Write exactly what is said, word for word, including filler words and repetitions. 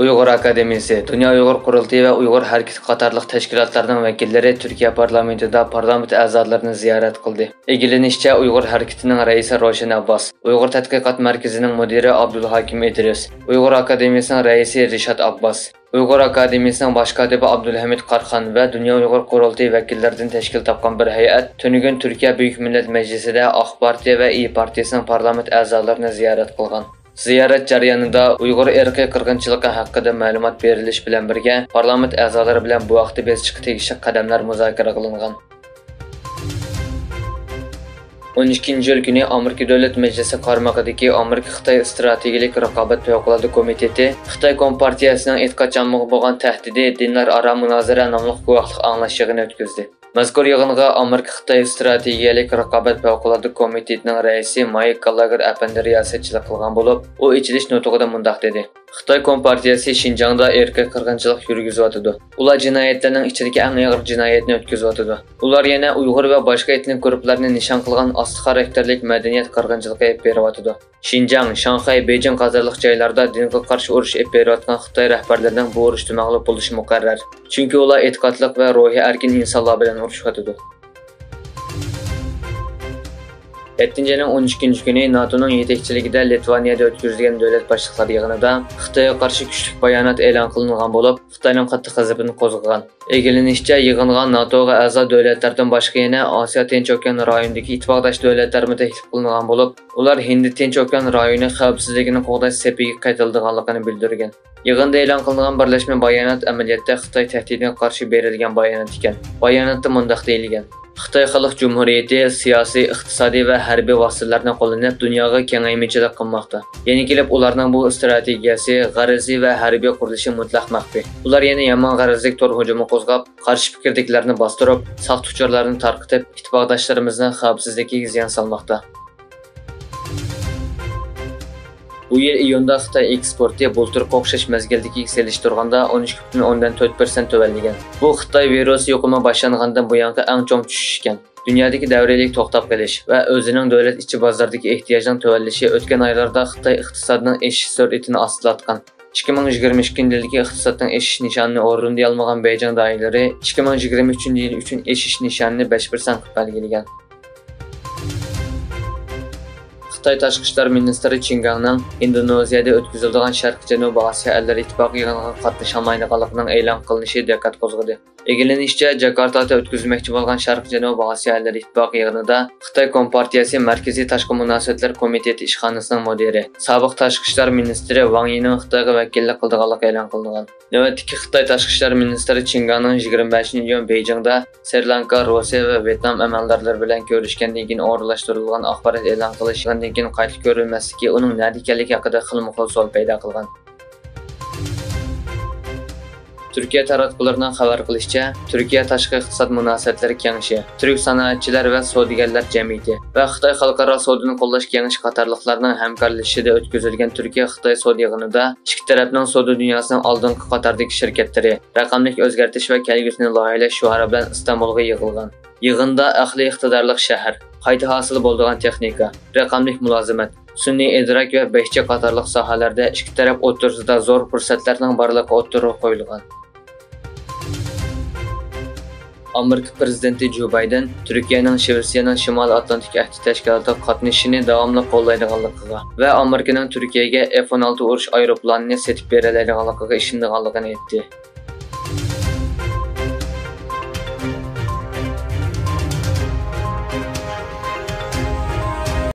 ئۇيغۇر ئاكادېمىيىسى، دۇنيا ئۇيغۇر قۇرۇلتىيى ۋە ئۇيغۇر ھەرىكىتى قاتارلىق تەشكىلاتلارنىڭ ۋەكىللىرى تۈركىيە پارلامېنتىدا پارلامېنت ئەزالىرىنى زىيارەت قىلدى. ئىگىلىنىشىچە، ئۇيغۇر ھەرىكىتىنىڭ رەئىسى روشەن ئابباس، ئۇيغۇر تەتقىقات مەركىزىنىڭ مۇدىرى ئابدۇلھاكىم ئىدرىس، ئۇيغۇر ئاكادېمىيىسىنىڭ رەئىسى رىشات ئابباس، ئۇيغۇر ئاكادېمىيىسىنىڭ باش كاتىپى ئابدۇلھەمىد قارخان ۋە دۇنيا ئۇيغۇر قۇرۇلتىيى ۋەكىللىرىدىن تەشكىل تاپقان بىر ھەيئەت تۈنۈگۈن تۈركىيە بۈيۈك مىللەت مەجلىسىدە ئاق پارتىيە ۋە ئىيى پارتىيىسىنىڭ پارلامېنت ئەزالىرىنى زىيارەت قىلغان. زىيارەت جەريانىدا ئۇيغۇر ئىرقىي قىرغىنچىلىقى ھەققىدە مەلۇمات بېرىلىش بىلەن بىرگە، پارلامېنت ئەزالىرى بىلەن بۇ ھەقتە بېسىشقا تېگىشلىك قەدەملەر مۇزاكىرە قىلىنغان. ئون ئىككىنچى ئىيۇل كۈنى ئامېرىكا دۆلەت مەجلىسى قارمىقىدىكى ئامېرىكا-خىتاي ئىستراتېگىيەلىك رىقابەت پەۋقۇلئاددە كومىتېتى خىتاي كومپارتىيەسىنىڭ ئېتىقادچانلىقىغا بولغان تەھدىتى، دىنلار ئارا مۇنازىرە ناملىق گۇۋاھلىق ئاڭلاش يىغىنى ئۆتكۈزدى. مەزكۇر يىغىنغا ئامېرىكا-خىتاي ئىستراتېگىيەلىك رىقابەت پەۋقۇلئاددە كومىتېتىنىڭ رەئىسى مايك گاللاگېر ئەپەندى رىياسەتچىلىك قىلغان بولۇپ، ئۇ ئېچىلىش نۇتقىدا مۇنداق دېدى: خىتاي كومپارتىيەسى شىنجاڭدا ئىرقىي قىرغىنچىلىق يۈرگۈزۈۋاتىدۇ. ئۇلار جىنايەتلەرنىڭ ئىچىدىكى ئەڭ ئېغىر جىنايەتنى ئۆتكۈزۈۋاتىدۇ. ئۇلار يەنە ئۇيغۇر ۋە باشقا ئېتنىك گۇرۇپپىلارنى نىشان قىلغان ئاستا خاراكتېرلىك مەدەنىيەت قىرغىنچىلىقى ئېلىپ بېرىۋاتىدۇ. شىنجاڭ، شاڭخەي، بېيجىڭ قاتارلىق جايلاردا دىنغا قارشى ئۇرۇش ئېلىپ بېرىۋاتقان خىتاي رەھبەرلىرىنىڭ بۇ ئۇرۇشتا مەغلۇپ بولۇشى مۇقەررەر. چۈنكى ئۇلار ئېتىقادلىق ۋە روھىي ئەركىن ئىنسانلار بىلەن ئۇرۇشۇۋاتىدۇ. يەتتىنچى ئاينىڭ ئون ئىككىنچى كۈنى ناتونىڭ يېتەكچىلىكىدە لىتۋانىيەدە ئۆتكۈزۈلگەن دۆلەت باشلىقلار يىغىنىدا خىتايغا قارشى كۈچلۈك بايانات ئېلان قىلىنغان بولۇپ، خىتاينىڭ قاتتىق غەزىپىنى قوزغىغان. ئىگىلىنىشىچە، يىغىنغا ناتوغا ئەزا دۆلەتلەردىن باشقا يەنە ئاسىيا تىنچ ئوكيان رايونىدىكى ئىتتىپاقداش دۆلەتلەرمۇ تەكلىپ قىلىنغان بولۇپ، ئۇلار ھىندى تىنچ ئوكيان رايونى خەۋپسىزلىكىنى قوغداش سېپىگە قېتىلىدىغانلىقىنى بىلدۈرگەن. يىغىندا ئېلان قىلىنغان بىرلەشمە بايانات ئەمەلىيەتتە خىتاي تەھدىتىگە قارشى بېرىلگەن بايانات ئىكەن. باياناتتا مۇنداق دېيىلگەن: خىتاي خەلق جۇمھۇرىيىتى سىياسىي، ئىقتىسادىي ۋە ھەربىي ۋاسىتىلەرنى قوللىنىپ، دۇنياغا كېڭەيمىچىلىك قىلماقتا. يەنە كېلىپ ئۇلارنىڭ بۇ ئىستراتېگىيەسى غەرەزىي ۋە ھەربىي قۇرۇلۇشى مۇتلەق مەخپىي. ئۇلار يەنە يامان غەرەزلىك تور ھۇجۇمى قوزغاپ، قارشى پىكىردىكىلەرنى باستۇرۇپ، ساختا ئۇچۇرلارنى تارقىتىپ، ئىتتىپاقداشلىرىمىزنىڭ خەۋپسىزلىكىگە زىيان سالماقتا. بۇ يىل ئىيۇندا خىتاي ئېكسپورتى بۇلتۇرقى ئوخشاش مەزگىلدىكىگە سېلىشتۇرغاندا ئون ئىككى پۈتۈن ئوندىن تۆت پىرسەنت تۆۋەنلىگەن. بۇ خىتاي ۋىرۇسى يۇقۇمى باشلانغاندىن بۇيانقى ئەڭ چوڭ چۈشۈش ئىكەن. دۇنيادىكى دەۋرىيلىك توختاپ قېلىش ۋە ئۆزىنىڭ دۆلەت ئىچى بازىرىدىكى ئېھتىياجنىڭ تۆۋەنلىشى ئۆتكەن ئايلاردا خىتاي ئىقتىسادىنىڭ ئېشىش سۈرئىتىنى ئاستىلاتقان. ئىككى مىڭ يىگىرمە ئىككىنچى يىلدىكى ئىقتىسادنىڭ ئېشىش نىشانىنى ئورۇندىيالمىغان بېيجىڭ دائىرىلىرى ئىككى مىڭ يىگىرمە ئۈچىنچى يىل ئۈچۈن ئېشىش نىشانىنى بەش پىرسەنت قىلىپ بەلگىلىگەن. خىتاي تاشقى ئىشلار مىنىستىرى چىن گاڭنىڭ ئىندونېزىيەدە ئۆتكۈزۈلىدىغان شەرقىي جەنۇبىي ئاسىيا ئەللىرى ئىتتىپاقى يىغىنىغا قاتنىشالمايدىغانلىقىنىڭ ئېلان قىلىنىشى دىققەت قوزغىدى. ئىگىلىنىشىچە، جاكارتادا ئۆتكۈزۈلمەكچى بولغان شەرقىي جەنۇبىي ئاسىيا ئەللىرى ئىتتىپاقى يىغىنىدا خىتاي كومپارتىيەسى مەركىزىي تاشقى مۇناسىۋەتلەر كومىتېتى ئىشخانىسىنىڭ مۇدىرى، سابىق تاشقى ئىشلار مىنىستىرى ۋاڭ يىنىڭ خىتايغا ۋەكىللىك قىلىدىغانلىقى ئېلان قىلىنغان. نۆۋەتتىكى خىتاي تاشقى ئىشلار مىنىستىرى چىن گاڭنىڭ يىگىرمە بەشىنچى ئىيۇن بېيجىڭدا سرى لانكا، روسىيە ۋە ۋيېتنام ئەمەلدارلىرى بىلەن كۆرۈشكەندىن كېيىن ئورۇنلاشتۇرۇلغان ئاخبارات ئېلان قىلىش يىغىنىدىن كېيىن قايتا كۆرۈلمەسلىكى ئۇنىڭ نەدە ئىكەنلىكى ھەققىدە خىلمۇ خىل سوئال پەيدا قىلغان. تۈركىيە تاراتقۇلىرىنىڭ خەۋەر قىلىشىچە، تۈركىيە تاشقى ئىقتىساد مۇناسىۋەتلىرى كېڭىشى، تۈرك سانائەتچىلەر ۋە سودىگەرلەر جەمئىيىتى ۋە خىتاي خەلقئارا سودىنى قوللاش كېڭىشى قاتارلىقلارنىڭ ھەمكارلىشىشىدا ئۆتكۈزۈلگەن تۈركىيە-خىتاي سودا يىغىنىدا ئىككى تەرەپنىڭ سودا دۇنياسىنىڭ ئالدىنقى قاتاردىكى شىركەتلىرى، رەقەملىك ئۆزگەرتىش ۋە كەلگۈسىنى لايىھەلەش شوئارى بىلەن ئىستانبۇلغا يىغىلغان. يىغىندا ئەقلىي ئىقتىدارلىق شەھەر، قايتا ھاسىل بولىدىغان تېخنىكا، رەقەملىك مۇلازىمەت، سۈنئىي ئىدراك ۋە بەشچە قاتارلىق ساھەلەردە ئىككى تەرەپ ئوتتۇرىسىدا زور پۇرسەتلەرنىڭ بارلىقى ئوتتۇرىغا قويۇلغان. ئامېرىكا پىرېزىدېنتى جو بايدېن تۈركىيەنىڭ شىۋېتسىيەنىڭ شىمالىي ئاتلانتىك ئەھدى تەشكىلاتىغا قاتنىشىشىنى داۋاملىق قوللايدىغانلىقىغا ۋە ئامېرىكىنىڭ تۈركىيەگە ئېف ئون ئالتە ئۇرۇش ئايروپىلانىنى سېتىپ بېرەلەيدىغانلىقىغا ئىشىنىدىغانلىقىنى ئېيتتى.